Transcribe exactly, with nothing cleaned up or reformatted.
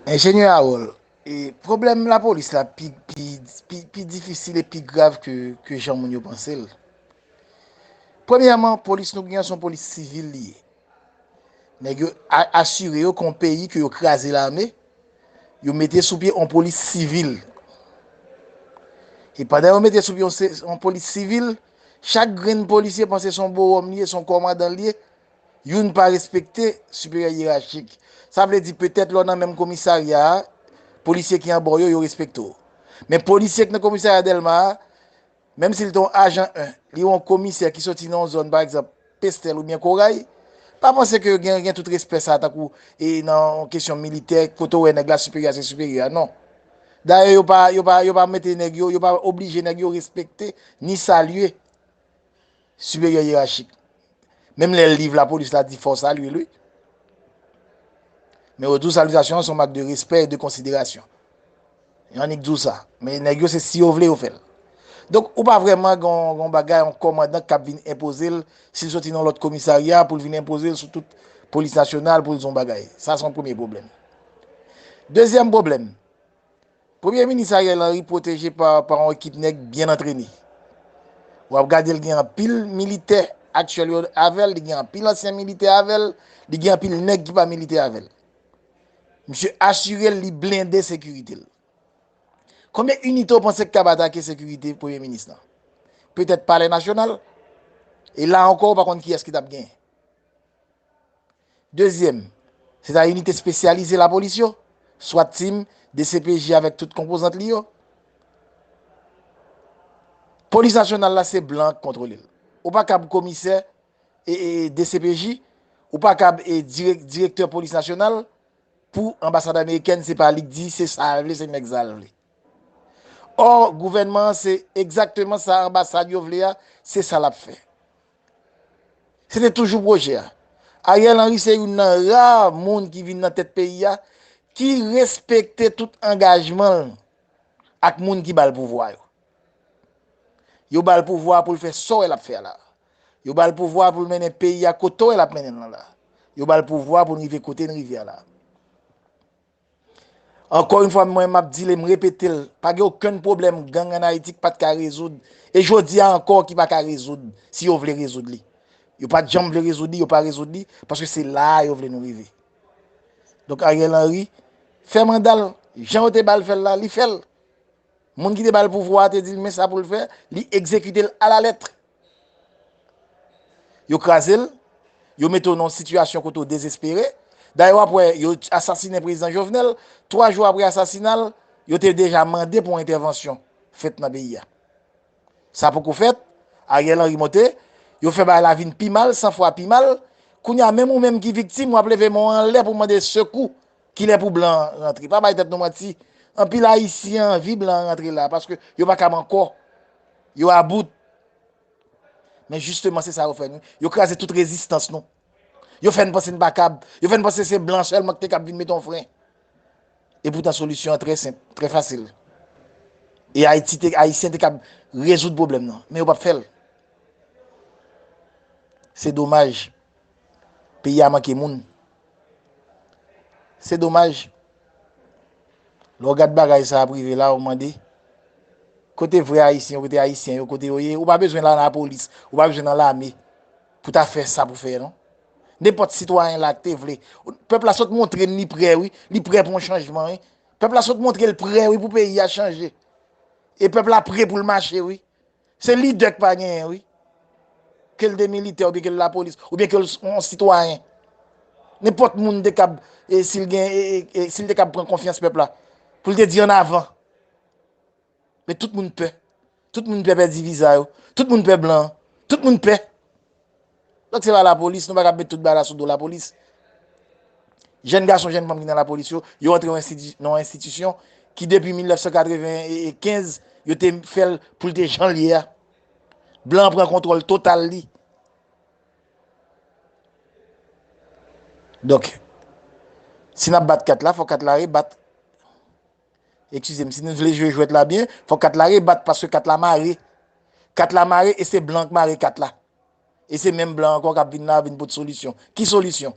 Enjenyè Harold, e pwoblèm lapolis la pi, pi, pi, pi difisil e pi grav ke, ke jan moun yo panse l. Premyèman, polis nou gen an se yon polis sivil li ye. Nèg yo a- asire yo ke yon peyi ke yo kraze lame, yo mete sou pye yon polis sivil. E pandan yo mete sou pye yon se- yon polis sivil, chak grenn polisye panse se yon bowòm li ye, se yon kòmandan li ye, youn pa respekte siperyè yerachik. Sa vle di petèt lè w nan menm komisarya a, polisye ki anba w yo, yo respekte w. Men polisye ki nan komisarya Dèlma a, menm si l te yon ajan en, li yon komisè ki soti nan yon zòn, pa egzanp, Pestèl oubyen Koray, pa panse ke gen, gen tout respè sa a tankou e nan yon kesyon militè, kote w wè nèg la siperyè a se siperyè a, non. Dayè, yo pa, yo pa, yo pa mete nèg yo, yo pa oblije nèg yo respekte ni salye siperyè yerachik. Menm lè liv lapolis la di fò w salye l, wi. Men yo di w salitasyon an se yon mak de respè e de konsiderasyon. Yo annik di w sa. Men nèg yo se si yo vle yo fè l. Donk, ou pa vrèman gen yon, gen yon bagay, yon kòmandan k ap vin enpoze l, si l soti nan lòt komisarya, pou l vin enpoze l sou tout polis nasyonal, pou l di yon bagay. Sa se yon premye pwoblèm. Dezyèm pwoblèm, Premye minis Ariel Henry pwoteje pa, pa yon ekip nèg byen antrene. W ap gade l gen anpil militè aktyèl yo avè l, li gen anpil ansyen militè avè l, li gen anpil nèg ki pa militè avè l. Misye asire l, li blende sekirite l. Konbyen inite w panse k kab atake sekirite premye minis lan? Petèt Palè Nasyonal. E la ankò, ou pa konn kiyès ki t ap genyen. Dezyèm, se ta inite espesyalize lapolis yo, swat team, D C P J avèk tout konpozant li yo. Polis nasyonal la, se blan k kontwole l. Ou pa kab komisè e, e D C P J, ou pa kab e dirèk, direktè polis nasyonal pou anbasad amerikèn, se pa li k di, se sa l vle, se nèg sa l vle. Ò, gouvènman an, se egzakteman sa anbasad yo vle a, se sa l ap fè. Se te toujou pwojè a. Ariel Henry se youn nan ra moun ki vin nan tèt peyi a, ki respekte tout angajman l ak moun ki ba l pouvwa yo. Yo ba l pouvwa pou l fè sa w wè l ap fè a la. Yo ba l pouvwa pou l mennen peyi a kote w wè l ap mennen l lan la. Yo ba l pouvwa pou l rive kote n rive a la. Ankò yon fwa, mwen m ap di l e m repete l, pa gen okenn pwoblèm gang ann Ayiti k pa t ka rezoud, e jodi a ankò ki pa ka rezoud, si yo vle rezoud li. Yo pa t janm vle rezoud li, yo pa rezoud li, paske se la a yo vle nou rive. Donk Ariel Henry fè manda l, jan yo te ba l fè l la, li fè l. Moun ki te ba l pouvwa a te di l men sa pou l fè, li egzekite l alalèt. Yo kraze l, yo mete w nan yon sitiyasyon kote w dezespere. Dayè, w ap wè, yo asasinen prezidan Jovenel, twa jou apre asasina l, yo te deja mande pou yon entèvansyon fèt nan peyi a. Sa poko fèt, Ariel Henry monte, yo fè bagay la vin pi mal, san fwa pi mal. Kounye a, menm ou menm ki viktim, w ap leve men w anlè pou mande sekou. Kilè pou blan an rantre? Pa bay tèt nou manti. Anpil Ayisyen anvi blan an rantre la, paske yo pa kab ankò. Yo about. Men jisteman, se sa yo fè nou. Yo kraze tout rezistans nou. Yo fè n panse n pa kab. Yo fè n panse se blan sèlman ki te kab vin mete yon fren. E poutan, solisyon an trè senp, trè fasil. E Ayiti te, Ayisyen te kab rezoud pwoblèm nan. Men yo p ap fè l. Se domaj. Peyi a manke moun. Se domaj. Lè w gad bagay sa ap rive la, ou mande, kote vrè Ayisyen yo, kote Ayisyen yo, kote yo ye? Ou pa bezwen la nan lapolis, ou pa bezwen nan lame pou ta fè sa pou fè, non. Nenpòt sitwayen la k te vle. Pèp la sot montre n li prè, wi. Li prè pou yon chanjman, wi. Pèp la sot montre l prè, wi, pou peyi a chanje. E pèp la prè pou l mache, wi. Se lidè k pa genyen, wi. Ke l te militè, oubyen ke l lapolis, oubyen ke l s- yon sitwayen. Nenpòt moun te kab, e, si l gen, e, e, e, si l te kab pran konfyans pèp la, pou l te di ann avan. Men tout moun pè. Tout moun pè pèdi viza yo. Tout moun pè blan. Tout moun pè. Donk, se pa lapolis, nou pa kab met tout bagay la sou do lapolis. Jèn gason, jèn fanm ki nan lapolis yo, yo antre nan yon enstiti- nan yon enstitisyon ki depi mil nèf san katrevenkenz, yo te fè l pou l te jan l ye a. Blan an pran kontwòl total li. Donk, si n ap bat kat la, fò kat la rebat. Eskize m, si nou vle jwe jwèt la byen, fò kat la rebat, paske kat la mare. Kat la mare e se blan k mare kat la. E se menm blan ankò k ap vin la, vin pot solisyon. Ki solisyon?